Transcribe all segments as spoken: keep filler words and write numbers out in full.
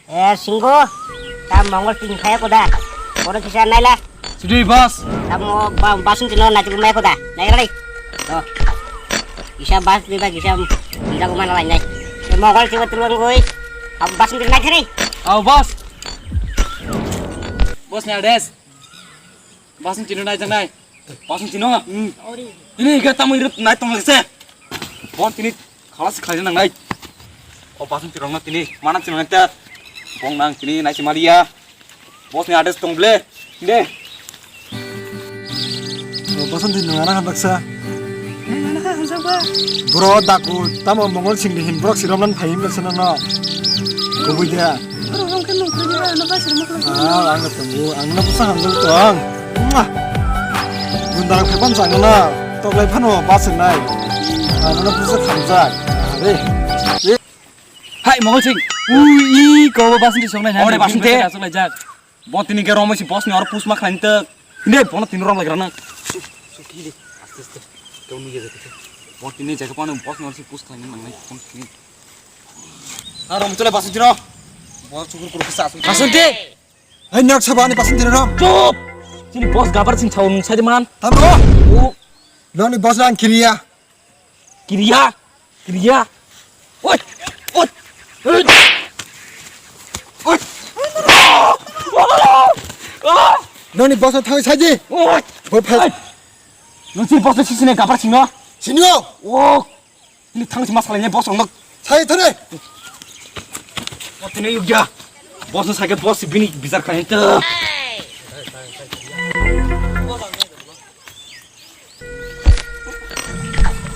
Eh, Singgo, ta Mongol Singh kaya koda. Kono kisa naila. Sidi, boss. Tamo ba-, Basanti no naitugwi maya koda. Naila dai. Oh. Kisa bas ni ba kisa bila ko mana lai nai. Eh, Mongol Singh tulung goi. Ab Basanti nai thani. Au, boss. Boss ni address. Basanti no nai jangnai. Basanti no. Hmm. Ini ga tamo irup nai tong se. Bon tini khalas khlai nang nai. O Basanti rong no tini mana tini nang ta. Bong nang tini nai si maria. Boss ni address tong ble. De. O Basanti no ana baksa. Bro daku tamo Mongol Singh ni hin borok si romnan phai himle seno no. Kubui dia. Borok rong khe nung khe dia, ano bai sir mokol. Ah, ang na tunggu, ang na busa hamjak tong. Mwah. Gundar khe ban sang na. Tok lai phano bas nai. Ano na busa hamjak. Are. Hai Mongol Singh. Ui, ko Basanti song nai. Ore Basanti. Asuk lai jak. Bon tini ke romoi si boss ni oro push ma khlain te. Hinde bon tini rom lagra na. Su, su, ki de. Aste, aste. Kau nui jaga te. Bon tini jaga pano boss ni oro si push khlain nang nai. Bon tini. Ah, rom chole Basanti ro. Bon chukur kuru kisa asuk. Basanti. Hai nak sabani Basanti ro. Chup. Sini boss gabar sing chau nung sai man. Tamo. Oh. Noni boss lang kiriya. Kiriya. Kiriya. Oi. Oi. Oi. Oi. Noni boss thang saji. Oi. Bo phal. Oi. Nung sini boss sini gabar singno. Singno. Oh. Ini thang si masalahnya boss rong. Sai thare. Oh, tini yuk ya. Boss sakit boss bini bijar kan itu.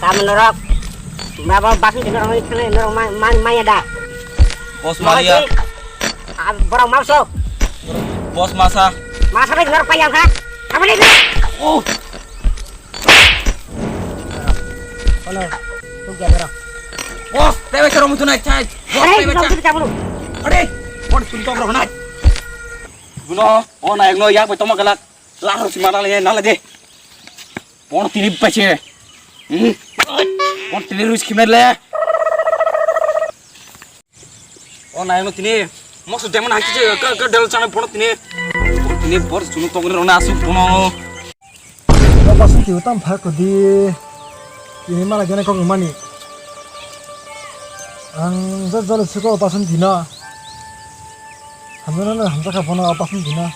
Kamu norok. Baba Basanti norok ini kena norok ma-, ma-, maya dah. Boss Maria. Ah, borok mauso. Boss masa. Masa lagi norok payang ha. Apa lagi? Oh. Hello. Tunggu ya, bro. Boss, tebe charo mutu nai chai. Boss, tebe charo mutu chai. Are, boss, tunggu bro nai. Buno, oh, naik no, yak betul mah galak. Lahar si mana le, nala de. Bon tini bache. Hmm. Bon tini ruis khimna le. O nai no tini. Mosu demon hakche ka, ka dal chana bon tini. Bon tini bor sunu togri rona asu bono. Bapak sih kita empat kodi. Ini malah gana kok mani. Ang jajal siko pasan dina. Hamjana na hamjaka bono pasan dina.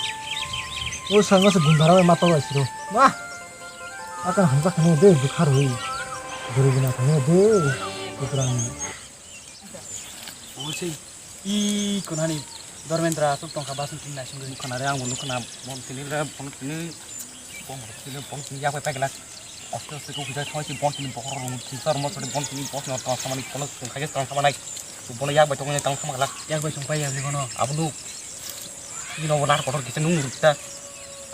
O sanga se gundara mato asiro. Wah. Akan hamjak khani de bukhar hui. Guru bina khani de. Putrang. Oi sei. I konani Dormendra asuk tongkha basing tini naising. Nukhanare ang bo nukhana bon tini le bon tini. Bon tini bon tini yapai paikla. Aste aste ko kisa thoi si bon tini bokhor rung sar mo sari bon tini bos no tong samani kono tong khaje tong samanai. Bono yak bai tong tong samalak. Yak bai tong pai ya bono. Abunu. Ino nar kotor kisa nung rukta.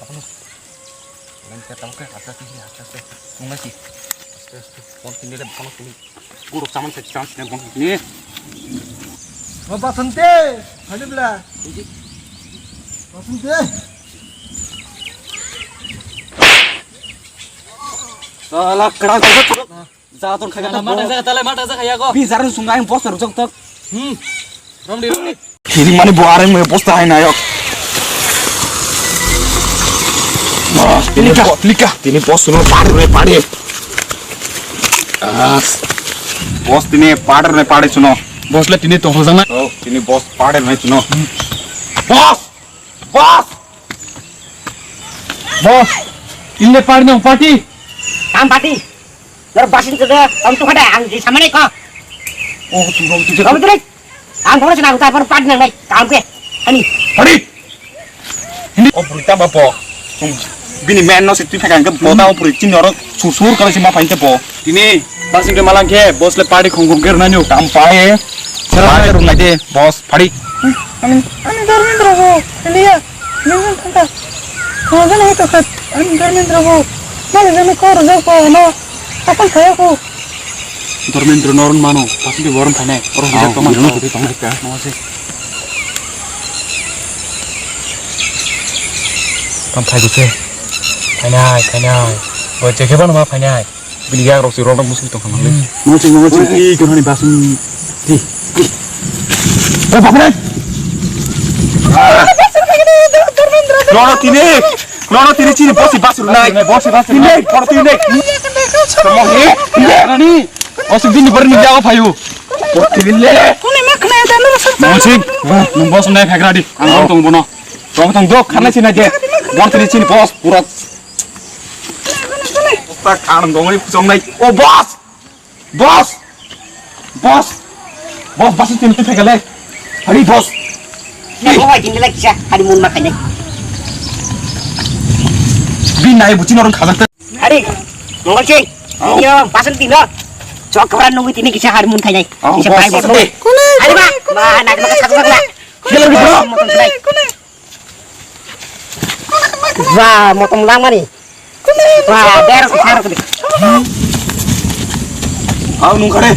Abunu. Lain kata oke, aste aste, aste aste. Nunga si. Aste aste. Bon tini le bon tini. Guru saman se chance ne bon tini. O Basanti, hani bla. Basanti. Sala kerang kerang. Jaton khaga. Mata jaga tale mata jaga ya go. Bi jarun sungai bos rujak tak. Hmm. Rom di rom di. Kiri mani bo areng me posta hai nayok. Lika, lika. Tini bos suno padur ne pade. Ah. Bos tini padur ne pade suno. Bos le tini tong hojang na. Oh, tini bos padur ne suno. Bos. Bos. Bos. Inde pade no pati. Tam pati. Nor basin tu deh, tam tu kada ang di sama ni ko. Oh, tu tu tu. Kamu tu ni. Ang kono sina utai par pad nang nai. Kamu ke. Ani. Hari. Ini oh berita apa po? Bini men no situ phakan ke bota oh berita ni orang susur kalau si ma painte po. Ini basing ke malang ke bos le padi khong khong ger nanyo. Tam pae. Serang rung nai de bos padi. Ani ani dormin rogo. Elia. Nang thangkha. Khorokjani hai tongkha. Ani Dharmendra bo. Malik jani kok rwjak bo ano. Aphang khayaku. Dharmendra noron mano. Pasal di borom thanai. Orang bisa tongma. Yang lebih tongma ka. Mau sih. Tam phai dise. Phainai, phainai. Bo jekhe bano ma phainai. Bini yak rok si rok rok musi tong khamang le. Mo ching mo ching i kono ni basing. Ti. Ti. O bapak ni. Nono tini, nono tini chini bosi basur nai. Bosi basur nai. Tini, nono tini. Tamo he? Ani, osuk dini bor ni jago payu. Tini le. Mosik, nung boss nai phagra di. Ang tong bono. Tong tong dok, khana chini je. Bor tini chini boss pura. Tak ang gongni puchong nai. O boss. Boss! Boss! Boss, boss, tini tini phaikale. Hari, boss. Na, mo hai tini lagi sa, hari mun makan ni. Bin nai bucin orang khajak te. Hari, Mongol Singh. Oh. Yo, pasan tino. Chok kebran nunggu tini kisa hari mun khainai. Oh, kisa boss, pai boss. Hari ba, ma nak nak satu satu. Hello, bro. Motom sulai. Ba, motom langmani. Ba, der sar ko. Aw nung khare.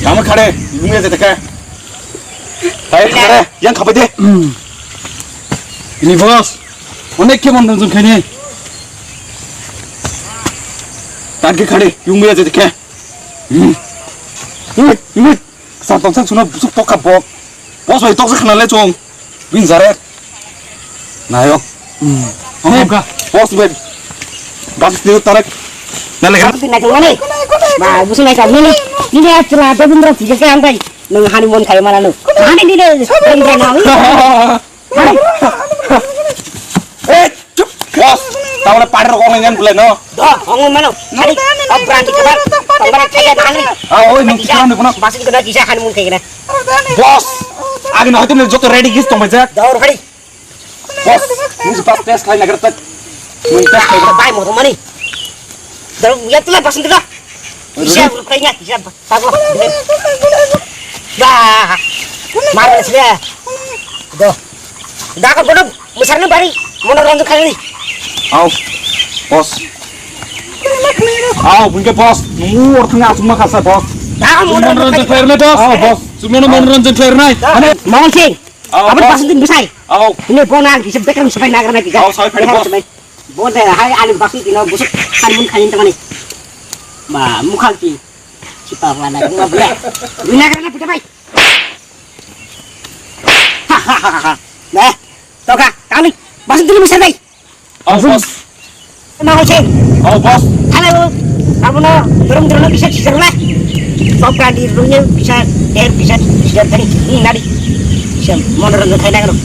Tama khare, nung ya jete kha. Tai khare, yang khapai de. Ini boss, onek ke mon nung khaini. Tan ke khare, yung ya jete kha. Sa toksa suna busuk tokha bok. Boss bai toksa khna le chong. Bin jare. Nayo. Hei, boss bai. Gas ni tarek. Na le. Tapi na chong ni. Ba, busuk na chong ni. Ni ni atla Debendra tiga ke ang bai. Nung honeymoon khai mana nung. Honey ni de. Debendra na. Eh, chup. Boss, tamara party rok ong ngan bule no. Do, ong mano. Hari, obran di kabar. Obran di kabar. Ah, oi, nung kira ni bono. Basin kena kisa honeymoon kayak gini. Boss, agi no hoyto joto ready gis tong baja. Dor hari. Boss, nung pas test khai nagar tak. Nung test khai. Bai mo mani. Dor ya tu lah basin kena. Bisa kayaknya, bisa. Tago. Ba. Mar sile. Do. Da ko bono musarni bari. Mono ronjo khani. Au. Boss. Au, bunke boss. Nungu orthanga asuma khasa boss. Da ko mono ronjo khani. Au, boss. Sumono mono ronjo khani. Ane, Mongol Singh. Au, abang boss. Pasan din besai. Au. Ini bona bisa bekam sampai nagar nanti. Au, sampai boss. Bona hai alim pasan dino busuk. Kan mun khain tamani. Ma, mukhal ki. Kita mana gua bela. Ini nagar na pita bai. Hahaha. Nah, toka, kami masuk dulu bisa bai. Oh, boss. Mau cek. Oh, boss. Halo. Kamu no, turun turun bisa cek lah. Sopra di rumnya bisa, der bisa, bisa tadi. Ini nadi. Bisa motor untuk saya dulu.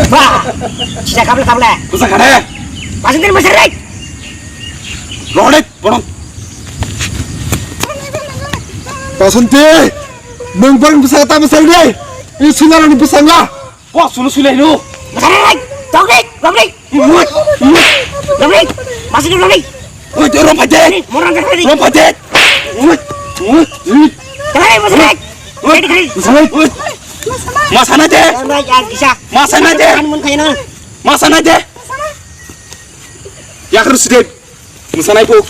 Wah, bisa kabel kabel. Bisa kada? Masuk dulu bisa bai. Rohit, borok. Basanti, nung borok bwskango tamo sal di. Ini sinarok ni bwskango. Bo, sunu sunu nu. Rohit, Rohit, Rohit. Rohit, masih Rohit. Rohit, Rohit. Ini, morang Rohit. Rohit. Rohit, Rohit. Rohit, masih Rohit. Rohit, Rohit. Rohit. Masana de. Masana de. Masana de. Yakar sudah. Musanai puk.